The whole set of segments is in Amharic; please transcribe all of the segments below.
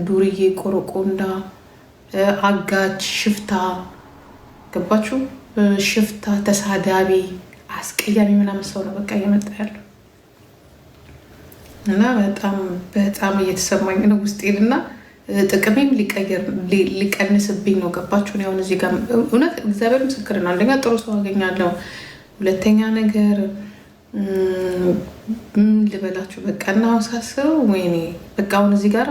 ዱርዬ፣ ቆረቆንዳ፣ አጋች፣ ሽፍታ ገባችሁ? ሽፍታ፣ ተሳዳቢ፣ አስቀያሚ ምናምን ሰው ነው በቃ እየመጣ ያለው። እና በጣም በጣም እየተሰማኝ ነው ውስጤን እና ጥቅሜም ሊቀየር ሊቀንስብኝ ነው። ገባችሁ? አሁን እዚህ ጋር እውነት እግዚአብሔር ምስክር ነው። አንደኛ ጥሩ ሰው አገኛለሁ። ሁለተኛ ነገር ምን ልበላችሁ በቃ እና አሁን ሳስበው ወይኔ በቃ አሁን እዚህ ጋር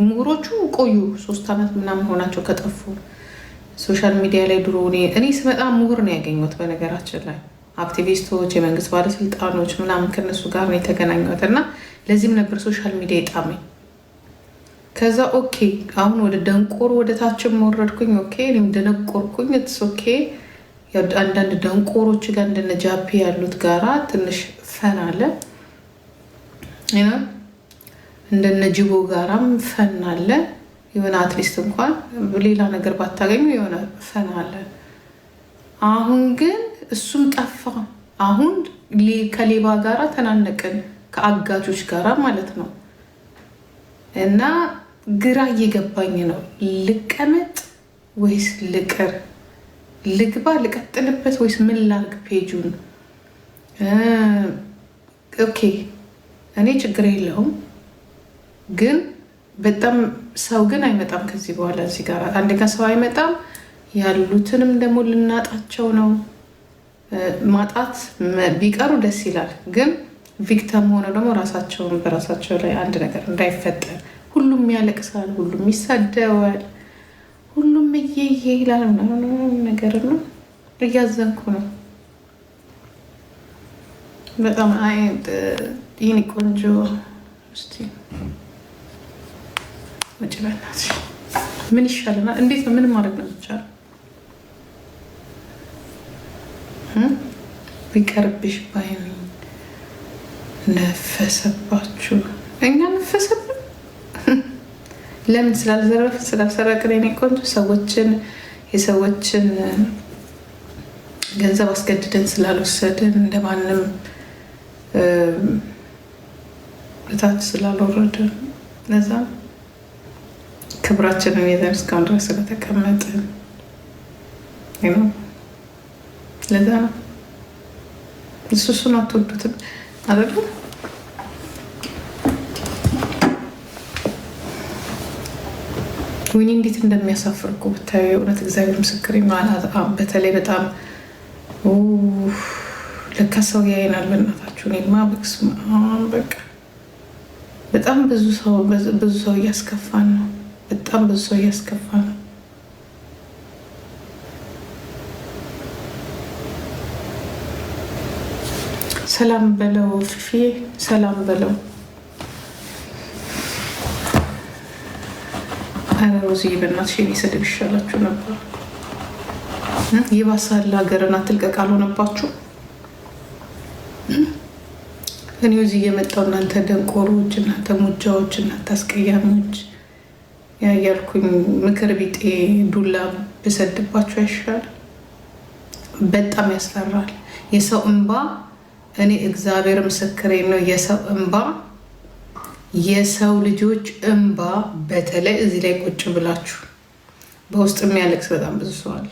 ምሁሮቹ ቆዩ፣ 3 ዓመት ምናምን ሆናቸው ከጠፉ social media ላይ። ድሮ እኔ ስመጣ ምሁር ነው ያገኘሁት። በነገራችን ላይ አክቲቪስቶች፣ የመንግስት ባለስልጣኖች ምናምን ከነሱ ጋር ነው የተገናኘሁት እና ለዚህም ነበር social media የጣመኝ። ከዛ okay አሁን ወደ ደንቆሮ ወደ ታችም ወረድኩኝ። Okay እኔም ደነቆርኩኝ። It's okay። አንዳንድ ደንቆሮች ጋር እንደነ ጃፒ ያሉት ጋራ ትንሽ fun አለ፣ እንደነ ጅቦ ጋራም fun አለ። የሆነ at least እንኳን ሌላ ነገር ባታገኙ የሆነ fun አለ። አሁን ግን እሱም ጠፋ። አሁን ከሌባ ጋራ ተናነቅን፣ ከአጋቾች ጋራ ማለት ነው። እና ግራ እየገባኝ ነው። ልቀመጥ ወይስ ልቅር? ልግባ ልቀጥልበት ወይስ ምን ላርግ? Page ኡን okay እኔ ችግር የለውም፣ ግን በጣም ሰው ግን አይመጣም ከዚህ በኋላ። እዚህ ጋር አንደኛ ሰው አይመጣም፣ ያሉትንም ደግሞ ልናጣቸው ነው። ማጣት ቢቀሩ ደስ ይላል፣ ግን victim ሆነው ደግሞ ራሳቸውን በራሳቸው ላይ አንድ ነገር እንዳይፈጠር። ሁሉም ያለቅሳል፣ ሁሉም ይሳደባል፣ ሁሉም እየየ ይላል ምናምን ነገር ነው። እያዘንኩ ነው በጣም። ይህን ቆንጆ እስኪ ውጭ በእናትሽ። ምን ይሻለናል? እንዴት ነው? ምን ማድረግ ነው የሚቻለው? ቢቀርብሽ ባይ ነኝ። ነፈሰባችሁ፣ እኛ ነፈሰብን። ለምን? ስላልዘረፍን ስላልሰረቅን የኔ ቆንጆ፣ ሰዎችን የሰዎችን ገንዘብ አስገድደን ስላልወሰድን፣ እንደማንም እታች ስላልወረድን፣ ለዛ ክብራችንን ይዘን እስካሁን ድረስ ስለተቀመጥን ለዛ ነው። እሱን አትወዱትም አይደለ? ወይኔ እንዴት እንደሚያሳፍር እኮ ብታዩ፣ የእውነት እግዚአብሔር ምስክሬ። በተለይ በጣም ለካ ሰው ያየናል። በእናታችሁ እኔማ በስመ አብ በቃ በጣም ብዙ ሰው እያስከፋን ነው። በጣም ብዙ ሰው እያስከፋ ነው። ሰላም በለው ፊፊ፣ ሰላም በለው። ኧረ ሮዝዬ በእናትሽ የኔ ስድብ ይሻላችሁ ነበር። ይባሳል። ሀገርን አትልቀቅ አልሆነባችሁ? እኔ እዚህ እየመጣሁ እናንተ ደንቆሮች፣ እናንተ ሙጃዎች፣ እናንተ አስቀያሚዎች ያያልኩኝ ምክር ቢጤ ዱላ ብሰድባችሁ አይሻልም? በጣም ያስፈራል። የሰው እንባ እኔ እግዚአብሔር ምስክሬ ነው። የሰው እንባ፣ የሰው ልጆች እንባ፣ በተለይ እዚህ ላይ ቁጭ ብላችሁ በውስጥ የሚያለቅስ በጣም ብዙ ሰው አለ፣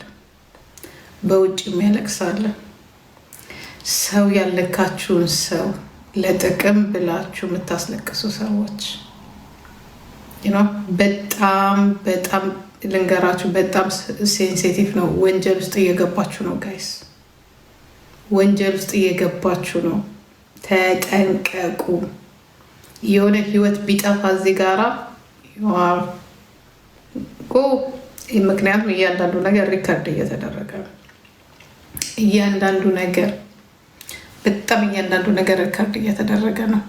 በውጭ የሚያለቅስ አለ። ሰው ያለካችሁን ሰው ለጥቅም ብላችሁ የምታስለቅሱ ሰዎች በጣም በጣም ልንገራችሁ፣ በጣም sensitive ነው። ወንጀል ውስጥ እየገባችሁ ነው guys፣ ወንጀል ውስጥ እየገባችሁ ነው። ተጠንቀቁ። የሆነ ህይወት ቢጠፋ እዚህ ጋራ ጎ ምክንያቱም እያንዳንዱ ነገር record እየተደረገ ነው። እያንዳንዱ ነገር፣ በጣም እያንዳንዱ ነገር record እየተደረገ ነው።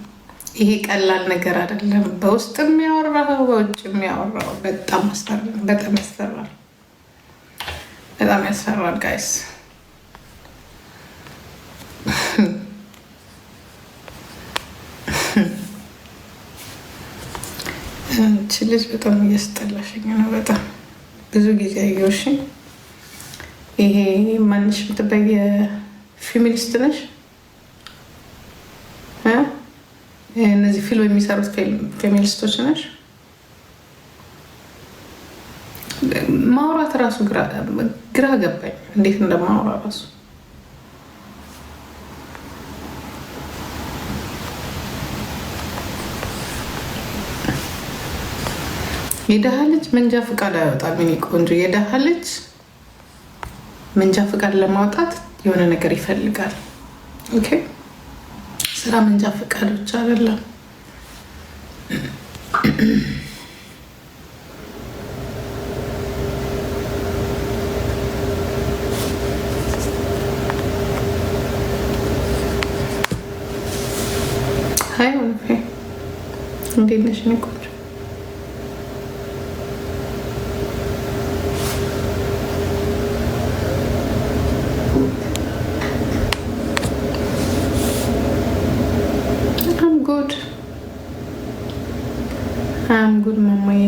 ይሄ ቀላል ነገር አይደለም። በውስጥ የሚያወራው፣ በውጭ የሚያወራው በጣም በጣም ያስፈራል። በጣም ያስፈራል guys። አንቺ ልጅ በጣም እያስጠላሽኝ ነው። በጣም ብዙ ጊዜ አየሁሽኝ። ይሄ ማንሽ ምትባይ ፌሚኒስት ነሽ? እነዚህ ፊልም የሚሰሩት ፌሚኒስቶች ነሽ? ማውራት ራሱ ግራ ገባኝ፣ እንዴት እንደማውራ ራሱ። የደሃ ልጅ መንጃ ፈቃድ አያወጣም። የእኔ ቆንጆ፣ የደሃ ልጅ መንጃ ፈቃድ ለማውጣት የሆነ ነገር ይፈልጋል። Okay፣ ስራ መንጃ ፈቃድ ብቻ አይደለም። Hi ወንፌ፣ እንዴት ነሽ? የእኔ ቆንጆ። I'm good, I'm good ማማዬ።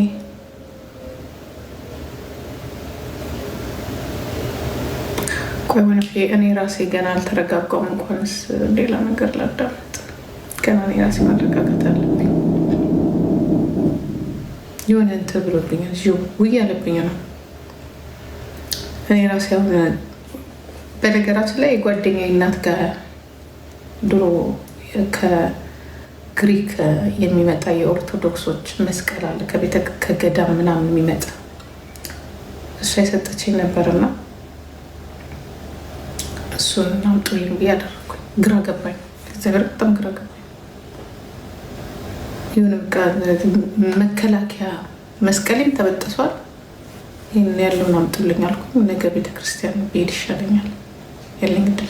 ቆይ ወንፌ፣ እኔ ራሴ ገና አልተረጋጋሁም። እንኳንስ ሌላ ነገር ላዳምጥ፣ ገና እኔ ራሴ ማረጋጋት አለብኝ። የሆነ እንትን ብሎብኛል፣ ውይ ያለብኝ ነው። እኔ ራሴ አሁን በነገራችን ላይ የጓደኛዬ እናት ጋር ድሮ ከግሪክ የሚመጣ የኦርቶዶክሶች መስቀል አለ፣ ከቤተ ከገዳም ምናምን የሚመጣ፣ እሷ የሰጠችኝ ነበርና እሱን አምጡልኝ ብዬ አደረኩኝ። ግራ ገባኝ። እግዚአብሔር በጣም ግራ ገባኝ። የሆነ በቃ መከላከያ መስቀሌም ተበጥሷል። ይህን ያለውን አምጡልኝ አልኩኝ። ነገ ቤተክርስቲያን ብሄድ ይሻለኛል። ያለኝ እድል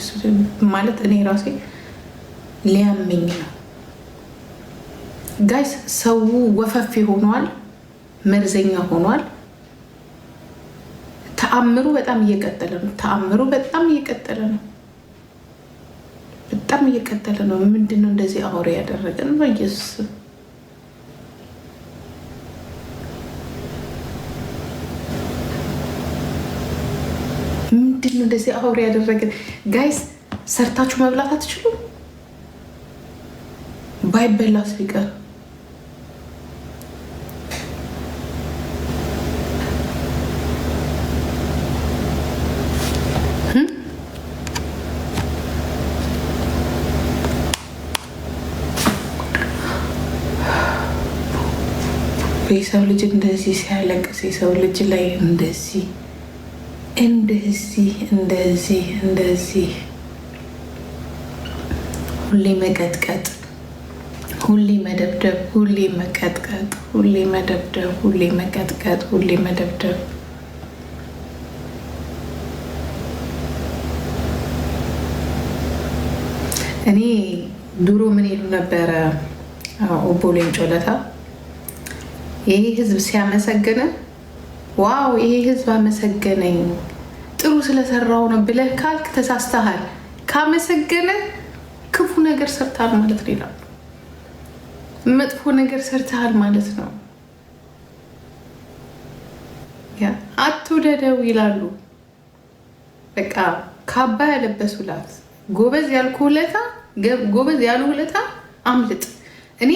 ማለት እኔ ራሴ ሊያመኝ ነው። Guys፣ ሰው ወፈፌ ሆኗል፣ መርዘኛ ሆኗል። ተአምሩ በጣም እየቀጠለ ነው። ተአምሩ በጣም እየቀጠለ ነው። በጣም እየቀጠለ ነው። ምንድን ነው እንደዚህ አውሬ ያደረገን? በኢየሱስ፣ ምንድን ነው እንደዚህ አውሬ ያደረገን? Guys፣ ሰርታችሁ መብላት አትችሉም? ባይበላስ ቢቀር የሰው ልጅ እንደዚህ ሲያለቅስ፣ የሰው ልጅ ላይ እንደዚህ እንደዚህ እንደዚህ እንደዚህ ሁሌ መቀጥቀጥ፣ ሁሌ መደብደብ፣ ሁሌ መቀጥቀጥ፣ ሁሌ መደብደብ፣ ሁሌ መቀጥቀጥ፣ ሁሌ መደብደብ። እኔ ድሮ ምን ይሉ ነበረ? ኦቦ ሌንጮ ለታ ይሄ ህዝብ ሲያመሰግን "Wow፣ ይሄ ህዝብ አመሰገነኝ፣ ጥሩ ስለሰራው ነው" ብለህ ካልክ ተሳስተሃል። ካመሰገነ ክፉ ነገር ሰርተሃል ማለት ነው ይላሉ። መጥፎ ነገር ሰርተሃል ማለት ነው። አትውደደው ይላሉ። በቃ ካባ ያለበሱላት ጎበዝ ያልኩ ውለታ፣ ጎበዝ ያሉ ውለታ አምልጥ። እኔ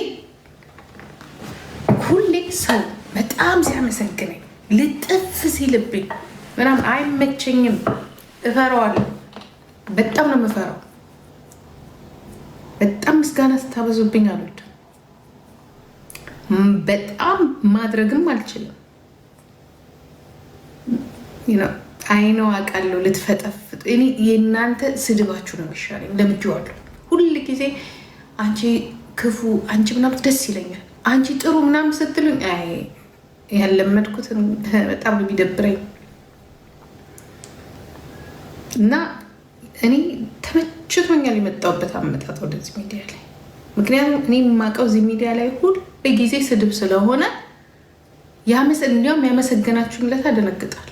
ሁሌ ሰው በጣም ሲያመሰግነኝ፣ ልጥፍ ሲልብኝ ምናምን አይመቸኝም፣ እፈራዋለሁ። በጣም ነው የምፈራው። በጣም ምስጋና ስታበዙብኝ አልወድም። በጣም ማድረግም አልችልም። አይነው አውቃለሁ። ልትፈጠፍጥ እኔ የእናንተ ስድባችሁ ነው የሚሻለኝ። ለምጄዋለሁ። ሁል ጊዜ አንቺ ክፉ፣ አንቺ ምናምን ደስ ይለኛል። አንቺ ጥሩ ምናምን ስትሉኝ አይ፣ ያለመድኩትን በጣም ነው የሚደብረኝ። እና እኔ ተመችቶኛል የመጣሁበት አመጣጥ ወደዚህ ሚዲያ ላይ። ምክንያቱም እኔ የማውቀው እዚህ ሚዲያ ላይ ሁል ጊዜ ስድብ ስለሆነ እንዲያውም ያመሰገናችሁን ዕለት አደነግጣለሁ።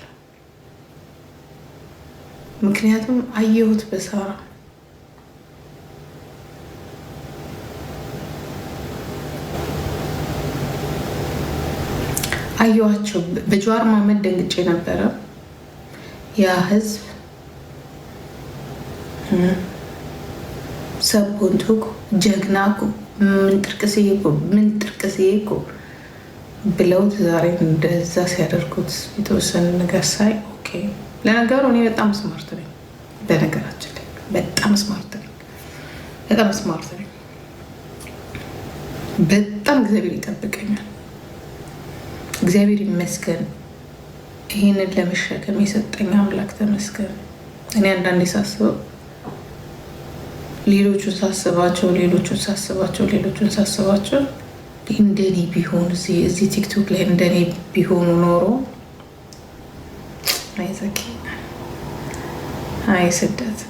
ምክንያቱም አየሁት በሳራ። አየኋቸው። በጀዋር መሀመድ ደንግጬ ነበረ። ያ ህዝብ sabboontuu ጀግና ምን ጥርቅስዬ እኮ፣ ምን ጥርቅስዬ እኮ። ብለውት ዛሬ እንደዛ ሲያደርጉት የተወሰነ ነገር ሳይ okay። ለነገሩ እኔ በጣም smart ነኝ። በነገራችን ላይ በጣም smart ነኝ። በጣም smart ነኝ። በጣም እግዚአብሔር ይጠብቀኛል። እግዚአብሔር ይመስገን። ይህንን ለመሸከም የሰጠኝ አምላክ ተመስገን። እኔ አንዳንዴ ሳስበው ሌሎቹን ሳስባቸው ሌሎቹን ሳስባቸው ሌሎቹን ሳስባቸው እንደኔ ቢሆን እዚህ ቲክቶክ ላይ እንደኔ ቢሆኑ ኖሮ፣ አይ ዘኪ፣ አይ ስደት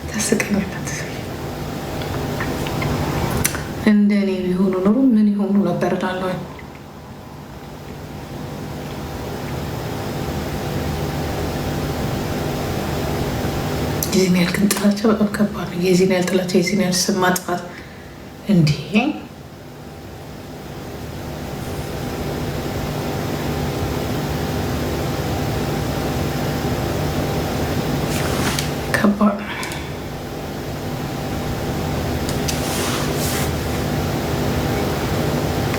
ታስቀኛላት። እንደኔ ቢሆኑ ኖሮ ምን ይሆኑ ነበር እላለሁ። የዚህን ያህል ግን ጥላቻ በጣም ከባድ ነው። የዚህን ያህል ጥላቻ፣ የዚህን ያህል ስም ማጥፋት እንዲህ ከባድ ነው።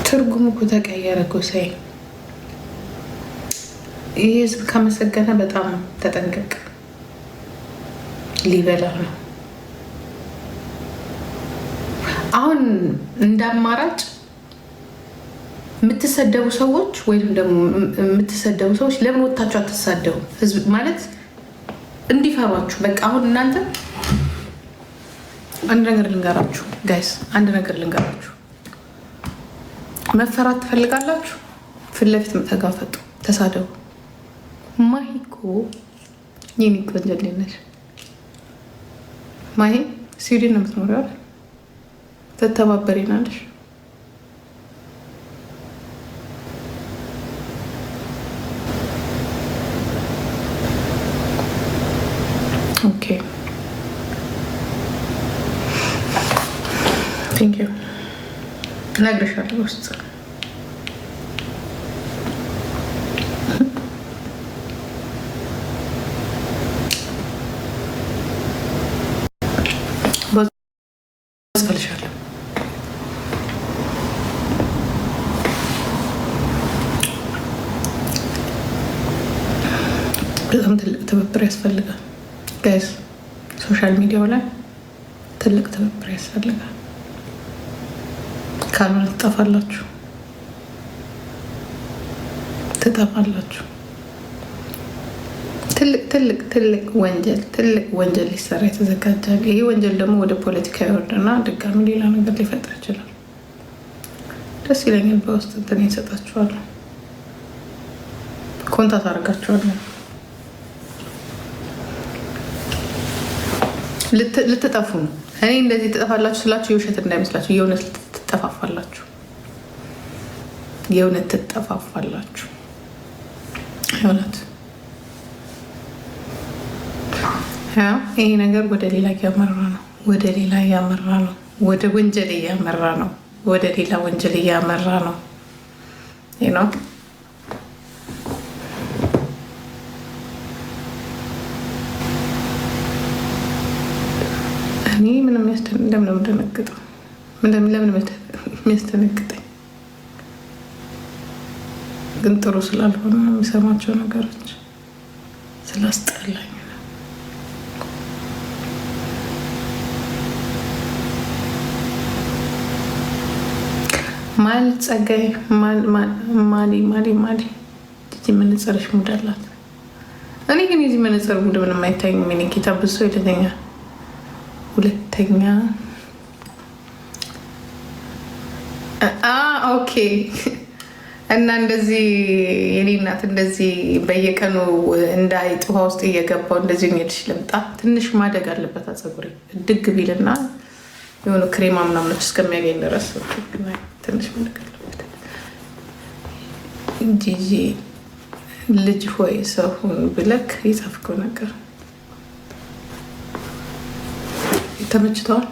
ትርጉሙ እኮ ተቀየረ እኮ ሳይ። ይህ ህዝብ ካመሰገነ በጣም ተጠንቀቅ፣ ሊበላ ነው። አሁን እንደ አማራጭ የምትሰደቡ ሰዎች ወይም ደግሞ የምትሰደቡ ሰዎች ለምን ወታችሁ አትሳደቡ? ህዝብ ማለት እንዲፈሯችሁ። በቃ አሁን እናንተ አንድ ነገር ልንገራችሁ guys፣ አንድ ነገር ልንገራችሁ። መፈራት ትፈልጋላችሁ? ፊት ለፊት ተጋፈጡ፣ ተሳደቡ። ማሂ እኮ የኔ ቆንጆ ነሽ። ማሂ ስዊድን ነው የምትኖሪው አይደል? ትተባበሪናለሽ። Okay, thank you። እነግርሻለሁ ውስጥ። ጽፈልሻለሁ። በጣም ትልቅ ትብብር ያስፈልጋል guys። Social media ው ላይ ትልቅ ትብብር ያስፈልጋል። ካልሆነ ትጠፋላችሁ፣ ትጠፋላችሁ። ትልቅ ትልቅ ትልቅ ወንጀል፣ ትልቅ ወንጀል ሊሰራ የተዘጋጃል። ይህ ወንጀል ደግሞ ወደ ፖለቲካ ይወርድና ድጋሚ ሌላ ነገር ሊፈጥር ይችላል። ደስ ይለኛል። በውስጥ እንትን ይሰጣችኋለሁ፣ contact አደርጋችኋለሁ። ልትጠፉ ነው። እኔ እንደዚህ ትጠፋላችሁ ስላችሁ የውሸት እንዳይመስላችሁ፣ የእውነት ትጠፋፋላችሁ። የእውነት ትጠፋፋላችሁ። የእውነት ይሄ ነገር ወደ ሌላ እያመራ ነው። ወደ ሌላ እያመራ ነው። ወደ ወንጀል እያመራ ነው። ወደ ሌላ ወንጀል እያመራ ነው ነው። እኔ ምንም ለምን የምደነግጠው? ለምን የሚያስደነግጠኝ ግን ጥሩ ስላልሆነ የሚሰማቸው ነገሮች ስላስጠላኝ ነው። ማል ጸጋይ ማሊ ማሊ ማሊ ጂጂ መነጽርሽ mood አላት። እኔ ግን የዚህ መነጽር mood ምንም አይታይም። የእኔ ጌታ ብሶ ይለኛል። ሁለተኛ okay። እና እንደዚህ የኔ እናት እንደዚህ በየቀኑ እንደ አይጥ ውሃ ውስጥ እየገባው እንደዚህ ሄድሽ ልምጣ። ትንሽ ማደግ አለበት ፀጉሬ እድግ ቢልና የሆኑ ክሬማ ምናምኖች እስከሚያገኝ ድረስ ትንሽ ማደግ አለበት። ጂጂ ልጅ ሆይ ሰው ሁን ብለክ የጻፍከው ነገር ተመችተዋል።